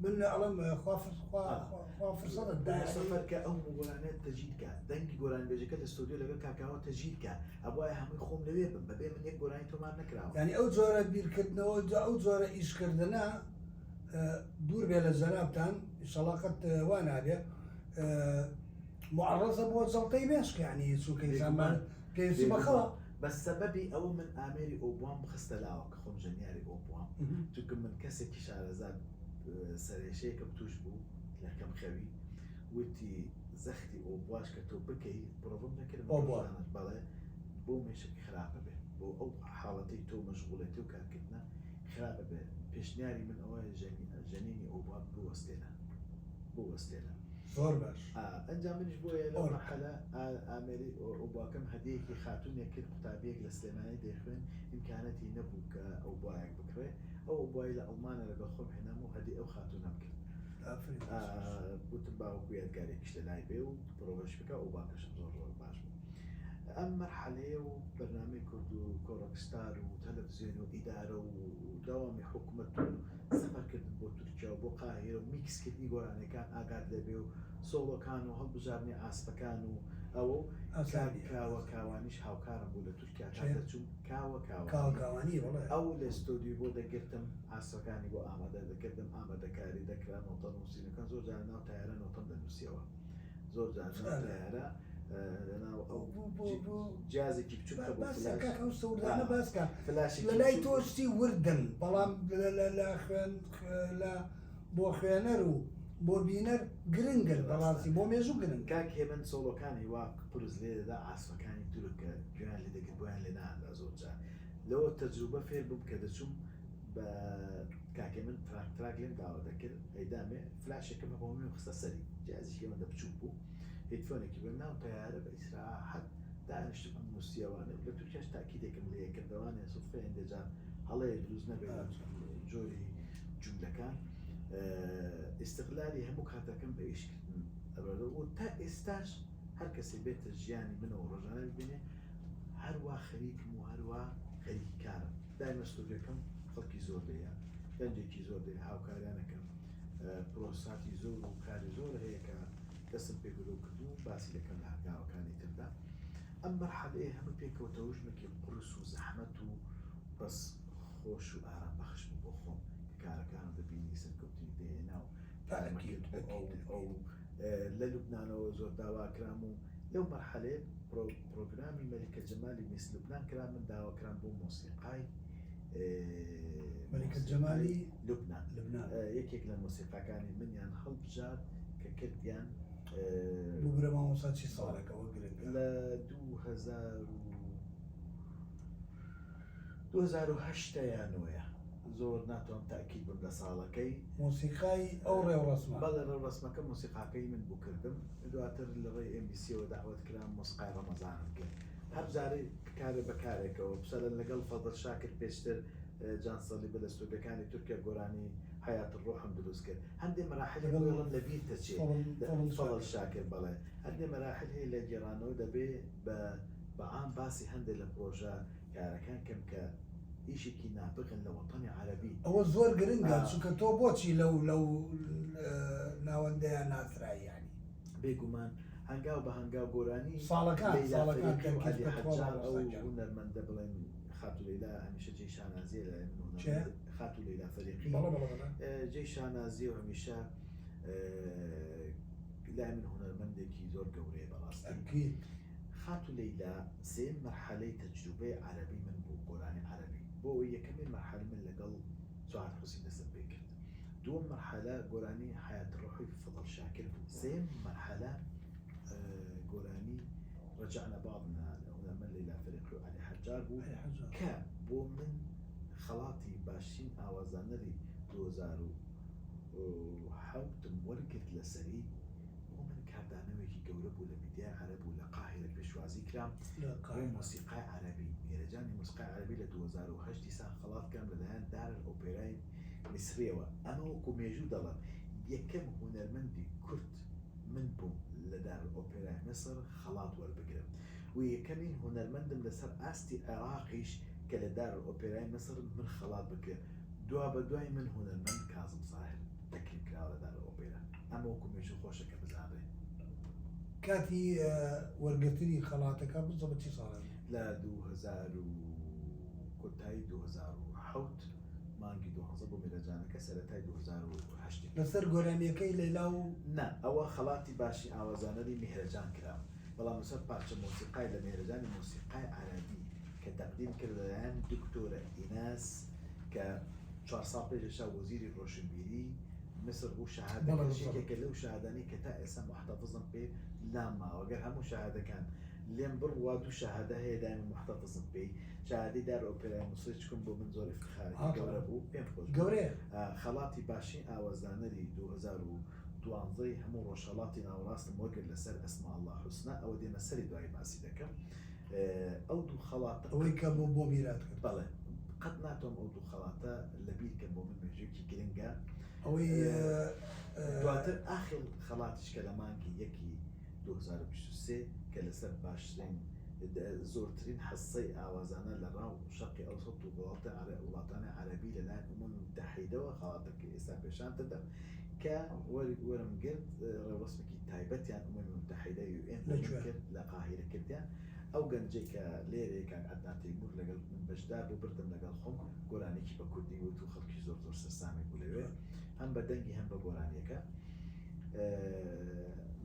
[SPEAKER 1] من ئەڵم خوا خوا خوا فرسەتت دا
[SPEAKER 2] سەفەر کە ئەو گۆرانە تەجید کە دەنگی گۆرانیبێژەکە لە ستۆدیۆ لەگەڵ کاکاوە تەجید کە ئەبوایە هەمووی خۆم لەوێ بم بەبێ من یەک گۆرانی تۆمار نەکراوە.
[SPEAKER 1] یانی ئەو جۆرە بیرکردنەوە ئەو جۆرە ئیشکردنە دوور بێ لە جەنابتان ئیشەڵا قەت وا نابێ معڕەزە بۆ جەڵتەی مێشک یانی چونکە ئینسان پێویستی بە خەوە.
[SPEAKER 2] بەس سەبەبی ئەوە من ئامێری ئۆبوام خستە لاوە کە خۆم ژەنیاری ئۆبوام چونکە من کەسێکی شارەزا سەرێشەیەکم توش بوو لە کەم خەوی وتی زەختی ئۆبواش کە تۆ بکەی پرۆڤم نەکرد بەڵێ بۆ مێشک خراپە بێ بۆ ئەو حاڵەتەی تۆ مەشغوڵێتی و کارکردنە خراپە بێ پێشنیاری من ئەوەیە ژەنینی ئۆبوا بوەستێنە بوەستێنە
[SPEAKER 1] زۆر باش
[SPEAKER 2] ئەنجا منیش بۆیە لەو مەرحەلە ئامێری ئۆبواکەم هەدیەیەکی خاتوونێک کرد قوتابیەک لە سلێمانی دەیخوێن ئیمکانەتی نەبوو کە ئۆبوایەک بکڕێ ئەو ئۆبوای لە ئەڵمانیا لەگەڵ خۆم هێنام و هەدیەی ئەو خاتوونەم کرد وتم با وەکو یادگارێکیش لە لای بێ و پرۆڤەش بکە ئۆبواکەشم زۆر زۆر باش بوو ئەم مەرحەلەیە و بەرنامەی کورد و کۆڕەکستار و تەلەفزیۆن و ئیدارە و دەوامی حکومەت و سەفەرکردن بۆ تورکیا و بۆ قاهیرە و میکسکردنی گۆرانیەکان ئاگات لێبێ و سۆڵۆکان و هەڵبژاردنی ئاسپەکان و ئەوە و کاک کاوە کاوانیش هاوکارم بوو لە تورکیا تا دەچووم کاوە کاوانی ئەو لە ستۆدیۆی بۆ دەگرتم ئاسپەکانی بۆ ئامادە دەکردم ئامادەکاری دەکرا نۆتە نووسینەکان زۆر جار ناو تایارە نۆتەم دەنووسیەوە زۆر جار ناو تایارە لەناو ئەو جازێکی بچووک هەبوو
[SPEAKER 1] باسە کاک ئەو سەوردانە باسکە
[SPEAKER 2] فلاشێکی
[SPEAKER 1] لەلای
[SPEAKER 2] بچووک
[SPEAKER 1] تۆ شتی وردن بەڵام لە خوێن لە بۆ خوێنەر و بۆ بینەر گرنگن
[SPEAKER 2] ڕاستە
[SPEAKER 1] بەڕاستی بۆ مێژوو گرنگن.
[SPEAKER 2] کاک هێمن سۆڵۆکانی وا قورس لێ دەدا عاسفەکانی تورک کە گوێیان لێ دەگرت بۆیان لێ نادا زۆر جار لەوە تەجروبە فێر بووم کە دەچووم بە کاک هێمن تراک تراک لێم داوا دەکرد ئەیدامێ فلاشێکم هەبوو هەموویم خستە سەری جیازێکی ئەوەندە بچووک بوو headphone ێکی بە ناو تەیارە بە ئیسراحەت دانیشتم ئەم نووسیەوانێ لە تورکیاش تاکیدێکم لێ کردەوانێ سوتفە هەندێ جار هەڵەیە دروست نەبێت جۆری جوملەکان ئیستغلالی هەموو کاتەکەم بە ئیشکردن ئەبەرەوە و تا ئێستاش هەر کەسێ بێتە ژیانی منەوە ڕۆژانە ببینێ هەروا خەریکم و هەروا خەریکی کارم دایمە ستۆدیۆکەم خەڵکی زۆر لێیە گەنجێکی زۆر لێ هاوکاریانەکەم پرۆساتی زۆر و کاری زۆر هەیە کە دەستم پێ کردو و باسی دەکەم لە هەنگاوەکانی تردا ئەم مەرحەلەیە هەموو پێکەوە تەوژمێکی قورس و زەحمەت و بەس خۆش و ئارام بەخش بوو بۆ خۆم کە کارەکانم دەبینی سەرکەوتنی دەهێنا و کارمە
[SPEAKER 1] تاکید
[SPEAKER 2] کرد بۆ ئەو
[SPEAKER 1] ئەکید
[SPEAKER 2] ئەو
[SPEAKER 1] ئەکید.
[SPEAKER 2] لە لوبنانەوە زۆر داوا کرام و لەو مەرحەلەیە پرۆگرامی مەلیکە جەمالی Miss لوبنان کرا من داوا کرام بۆ مۆسیقای
[SPEAKER 1] مەلیکە
[SPEAKER 2] مۆسیقای
[SPEAKER 1] جەمالی
[SPEAKER 2] لوبنان
[SPEAKER 1] لوبنان.
[SPEAKER 2] یەکێک لە مۆسیقاکانی منیان هەڵبژارد کە کردیان
[SPEAKER 1] ببورە مامۆستا چی
[SPEAKER 2] بەڵێ
[SPEAKER 1] ساڵێک ئەوە گرنگە؟
[SPEAKER 2] لە 2008 یا نۆیە زۆر ناتوانم تاکید بم لە ساڵەکەی.
[SPEAKER 1] مۆسیقای ئەو ڕێوڕەسمە.
[SPEAKER 2] بەڵێ ڕێوڕەسمەکە مۆسیقاکەی من بوو کردم دواتر لە ڕێی ئێم بی سیەوە دەعوەت کرام مۆسیقای ڕەمەزانم کرد هەر جارەی کارێ بە کارێکەوە پسەلەن لەگەڵ فەزڵ شاکر پێشتر جان سەلیبە لە ستۆدیۆکانی تورکیا گۆرانی حەیات ڕۆحم دروست کرد هەندێ مەراحل هەیە
[SPEAKER 1] لەگەڵ
[SPEAKER 2] بۆ ئەڵێم لە بیر دەچێ
[SPEAKER 1] فەزڵ فەزڵ
[SPEAKER 2] فەزڵ
[SPEAKER 1] شاکر.
[SPEAKER 2] شاکر بەڵێ هەندێ مەراحل هەیە لە گێڕانەوە دەبێ بە بە عام باسی هەندێ لە پرۆژە کارەکان کەم کە ئیشێکی نابغن لە وەتەنی عەرەبی.
[SPEAKER 1] ئەوە زۆر گرنگە چونکە تۆ بۆچی لەو لەو ناوەندەیا ناسرای یانی.
[SPEAKER 2] بێگومان هەنگاو بە هەنگاو گۆرانی
[SPEAKER 1] ساڵەکان
[SPEAKER 2] لەیلا
[SPEAKER 1] ساڵەکان
[SPEAKER 2] فەریقی و
[SPEAKER 1] تەرکیز
[SPEAKER 2] عەلی
[SPEAKER 1] بە تۆ
[SPEAKER 2] حەجار ئەو
[SPEAKER 1] مامۆستا گیان.
[SPEAKER 2] هونەرمەندە بڵێن خاتوو لەیلا هەمیشە جێی شانازیە لای من
[SPEAKER 1] چێ؟
[SPEAKER 2] هونەرمەند خاتوو لەیلا فەریقی
[SPEAKER 1] بەڵێ بەڵێ بەڵێ.
[SPEAKER 2] جێی شانازیە و هەمیشە لای من هونەرمەندێکی زۆر گەورەیە بەڕاستی.
[SPEAKER 1] ئەکید.
[SPEAKER 2] خاتوو لەیلا سێیەم مەرحەلەی تەجروبەی عەرەبی من بوو گۆرانی عەرەبی بۆ ئەوەی یەکەمین مەرحەلە من لەگەڵ سوعاد حوسین دەستم پێ کرد دووەم مەرحەلە گۆرانی حەیات ڕۆحی فەزڵ شاکر بوو سێیەم مەرحەلە گۆرانی رجعنا بعضنا هونەرمەند لەیلا فەریقی و عەلی حەجار بوو
[SPEAKER 1] عەلی حەجار.
[SPEAKER 2] کە بۆ من خەڵاتی باشترین ئاوازدانەری 2007 وەرگرت لەسەری بۆ من کاردانەوەیەکی گەورە بوو لە میدیای عەرەب و لە قاهیرە پێشوازی کرام
[SPEAKER 1] لە
[SPEAKER 2] بۆ
[SPEAKER 1] قاهیرە.
[SPEAKER 2] مۆسیقای عەرەبی میهرەجانی مۆسیقای عەرەبی لە 2008 دیسان خەڵات کرام لەلایەن دار ئۆپێرای میسریەوە ئەمە وەکو مێژوو دەڵێم یەکەم هونەرمەندی کورد من بووم لە دار ئۆپێرای میسر خەڵات وەربگرم و یەکەمین هونەرمەندم لەسەر ئاستی عێراقیش کە لە دار ئۆپێرای میسر من خەڵات بکرێم دوابەدوای من هونەرمەند کازم زاهر تەکریم کراوە لە دار ئۆپێرا ئەمە وەکو مێژوو خۆشە کە بزانرێ.
[SPEAKER 1] کاتی وەرگرتنی خەڵاتەکە بزەبت چی ساڵێک بوو؟
[SPEAKER 2] لە 2000 و کۆتایی 2007 مانگی دوانزە بۆ میرەجانەکە سەرەتای 2008 کرد.
[SPEAKER 1] لەسەر گۆرانیەکەی لەیلا و.
[SPEAKER 2] نا ئەوە خەڵاتی باشی ئاوازانەری میهرەجان کراوە بەڵام لەسەر پارچە مۆسیقای لە میهرەجانی مۆسیقای عەرەبی کە تەقدیم کرد لەلایەن دکتۆرە ئیناس کە چوار ساڵ پێش ئێستا وەزیری ڕۆشنبیری میسر بوو
[SPEAKER 1] بەڵێ
[SPEAKER 2] شەهادەکەش
[SPEAKER 1] بالضبط.
[SPEAKER 2] یەکێکە لەو شەهادانەی کە تا ئێستا موحتەفزم پێ لام ماوە گەر هەموو شەهادەکان لێم بڕوا دوو شەهادە هەیە دایمە موحتەفزم پێی شەهادەی دار ئۆپێرای میسری چکم بۆ من زۆر ئیفتخارێکی
[SPEAKER 1] ئا
[SPEAKER 2] گەورە
[SPEAKER 1] طبعا
[SPEAKER 2] بوو پێم خۆش بوو
[SPEAKER 1] گەورەیە.
[SPEAKER 2] خەڵاتی باشترین ئاوازدانەری 2012 ی هەموو ڕۆژهەڵاتی ناوەڕاستم وەرگرت لەسەر اسماء اللە حوسنا ئەوە دێمە سەری دوایی باسی دەکەم ئەو دوو خەڵاتە
[SPEAKER 1] ئەوەی
[SPEAKER 2] قەت
[SPEAKER 1] کە بۆ بۆ میرات کرد.
[SPEAKER 2] بەڵێ قەت ناتوانم ئەو دوو خەڵاتە لەبیر کەم بۆ من مێژوویەکی گرنگە
[SPEAKER 1] ئەوەی
[SPEAKER 2] دواتر ئاخر خەڵاتیش کە لە مانگی یەکی 2023 کە لەسەر باشترین زۆرترین حسەی ئاوازانە لە ڕاو شەرقی ئەوسەت و وڵاتە وڵاتانی عەرەبی لەلایەن ئومەمی متەحیدەوە خەڵاتەکە ئێستا پێشان دەدەم کە وەرم گرت ڕێوڕەسمێکی تایبەتیان ئومەمی متەحیدە UN
[SPEAKER 1] لە
[SPEAKER 2] بۆ من
[SPEAKER 1] کوێ؟
[SPEAKER 2] کرد لە قاهیرە کردیان ئەو گەنجەی کە لێرەیە کاک عەدنان تەیمور لەگەڵ من بەشدار بوو بردم لەگەڵ خۆم گۆرانیەکی بە کوردی وت و خەڵکی زۆر زۆر سەرسامی بوو لەوێ هەم بە دەنگی هەم بە گۆرانیەکە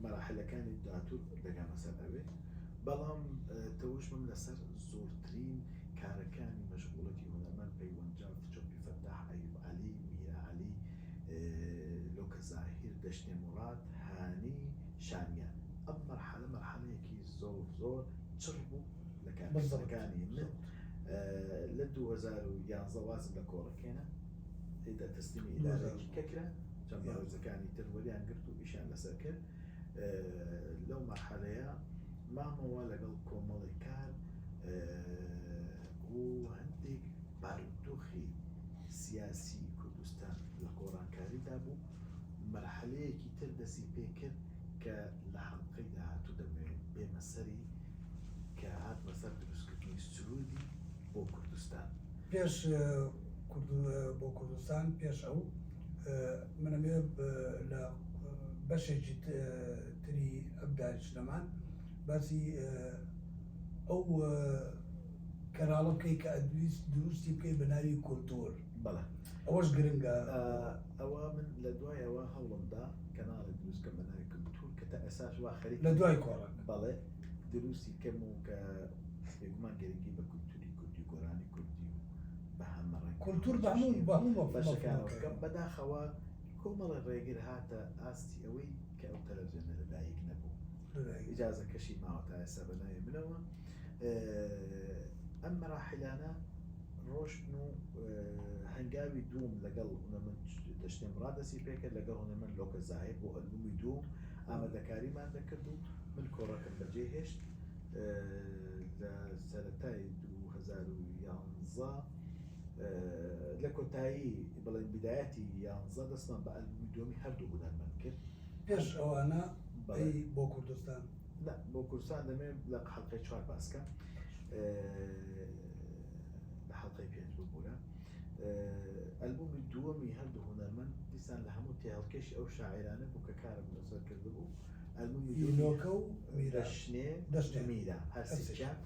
[SPEAKER 2] مەراحلەکانی داهاتوو دەگەمە سەر ئەوێ بەڵام تەوژمم لەسەر زۆرترین کارەکانی مەشغوڵەتی هونەرمەند پەیوەند جاف چۆپی فەتاح ئەیوب عەلی میرا عەلی لۆکە زاهیر دەشتێ. کارکردنەکانی من لە 2011 وازم لە کۆڕەک هێنا ئیدا تەسلیمی ئیدارەیەکی کە کرا چەند بەڕێزەکانی تر وەریان گرت و ئیشیان لەسەر کرد لەو مەرحەلەیە مامەوە لەگەڵ کۆمەڵێک کار و هەندێک بارودۆخی سیاسی کوردستان لە گۆڕانکاریدا بوو مەرحەلەیەکی تر دەسی پێ کرد کە لە حەڵقەی داهاتوو دەمەوێت بێمە سەری کە هاتمە سەر دروستکردنی سروودی بۆ کوردستان.
[SPEAKER 1] پێش بۆ کوردستان پێش ئەو من ئەمەوێ لە بەشێکی تری ئەم دانیشتنەمان باسی ئەو کەناڵە بکەی کە ئەدویست دروستی بکەی بە ناوی کولتوور.
[SPEAKER 2] بەڵێ.
[SPEAKER 1] ئەوەش گرنگە.
[SPEAKER 2] ئەوە من لە دوای ئەوە هەوڵم دا کەناڵێک دروست کەم بە ناوی کلتور کە تا ئێستاش وا خەریکم.
[SPEAKER 1] لە دوای کۆڕەک.
[SPEAKER 2] بەڵێ دروستی کەم و کە بێگومان گرنگی بە کولتوری کوردی و گۆرانی کوردی و بە هەمە ڕەنگ
[SPEAKER 1] کولتور بە هەموو بە هەموو
[SPEAKER 2] بەشەکانەوە بکەم. بەداخەوە کۆمەڵێ ڕێگر هاتە ئاستی ئەوەی کە ئەو تەلەفزیۆنە لەدایک نەبوو. ئیجازەکەشی ماوە تا ئێستا بە ناوی منەوە. ئەم مەراحیلانە ڕۆشتن و هەنگاوی دووم لەگەڵ هونەرمەند دەشتێم ڕادەسی پێکرد لەگەڵ هونەرمەند لۆکە زاهیر بۆ ئەلبومی دووم ئامادەکاریمان دەکرد و من کۆڕەکەم بەجێ هێشت لە سەرەتای 2011 لە کۆتایی بڵێن بدایەتی یانزە دەستمان بە ئەلبومی دووەمی هەردوو هونەرمەند کرد
[SPEAKER 1] پێش ئەوانە بۆ کوردستان
[SPEAKER 2] نا بۆ کوردستان دەمێ لە حەڵقەی چوار باسکەم لە حەڵقەی پێنج ببوورە ئەلبومی دووەمی هەردوو هونەرمەند دیسان لە هەموو تێهەڵکێشی ئەو شاعیرانە بوو کە کارم لەسەر کردبوو ئەلبومی
[SPEAKER 1] لۆکە و
[SPEAKER 2] دەشنێ میرا هەرسێکیان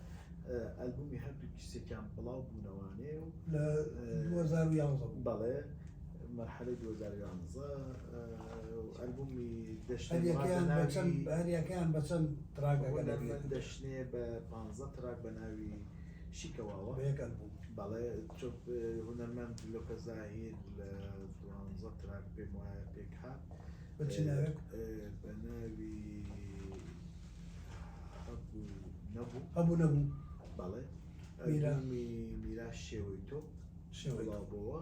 [SPEAKER 2] ئەلبومی هەردوو کیسێکیان بڵاو بوونەوانێ و
[SPEAKER 1] لە 2011
[SPEAKER 2] بەڵێ مەرحەلەی 2011 ئەلبومی دەشنێ
[SPEAKER 1] هەریەکەیان بە چەند هەریەکەیان بە چەند track ەکە
[SPEAKER 2] هونەرمەند دەشنێ بە 15 track بە ناوی شیکەواوە
[SPEAKER 1] بە یەک ئەلبوم
[SPEAKER 2] بەڵێ هونەرمەند لۆکە زاهیر لە دوانزە track پێم وایە پێک هات
[SPEAKER 1] بە چ ناوێک؟
[SPEAKER 2] بە ناوی هەبوو نەبوو
[SPEAKER 1] هەبوو نەبوو
[SPEAKER 2] بەڵێ ئەلبومی میرا شێوەی تۆ بڵاو بۆوە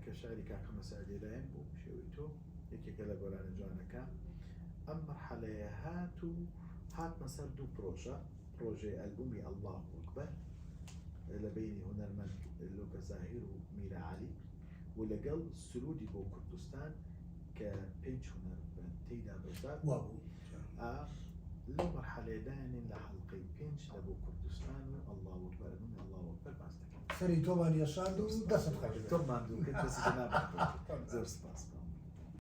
[SPEAKER 2] کە شعری کاک حەمە سەعید لەلایەن بوو شێوەی تۆ یەکێکە لە گۆرانە جوانەکان ئەم مەرحەلەیە هات و هاتمە سەر دوو پرۆژە پرۆژەی ئەلبومی ئەڵڵاه ئەکبەر لە بینی هونەرمەند لۆکە زاهیر و میرا عەلی و لەگەڵ سرودی بۆ کوردستان کە پێنج هونەرمەند تێیدا بەشدار
[SPEAKER 1] وابوو
[SPEAKER 2] لەو مەرحەلەیە دایانێن لە حەڵقەی پێنج لە بۆ کوردستان و ئەڵڵاهو ئەکبەر ئەلبومی ئەڵڵاهو ئەکبەر باس دەکەین.
[SPEAKER 1] سەری تۆمان یەشاند و دەستت خۆش بێت.
[SPEAKER 2] تۆم ماندوو کرد دەستی جەنابت خۆش بێت. زۆر سپاس.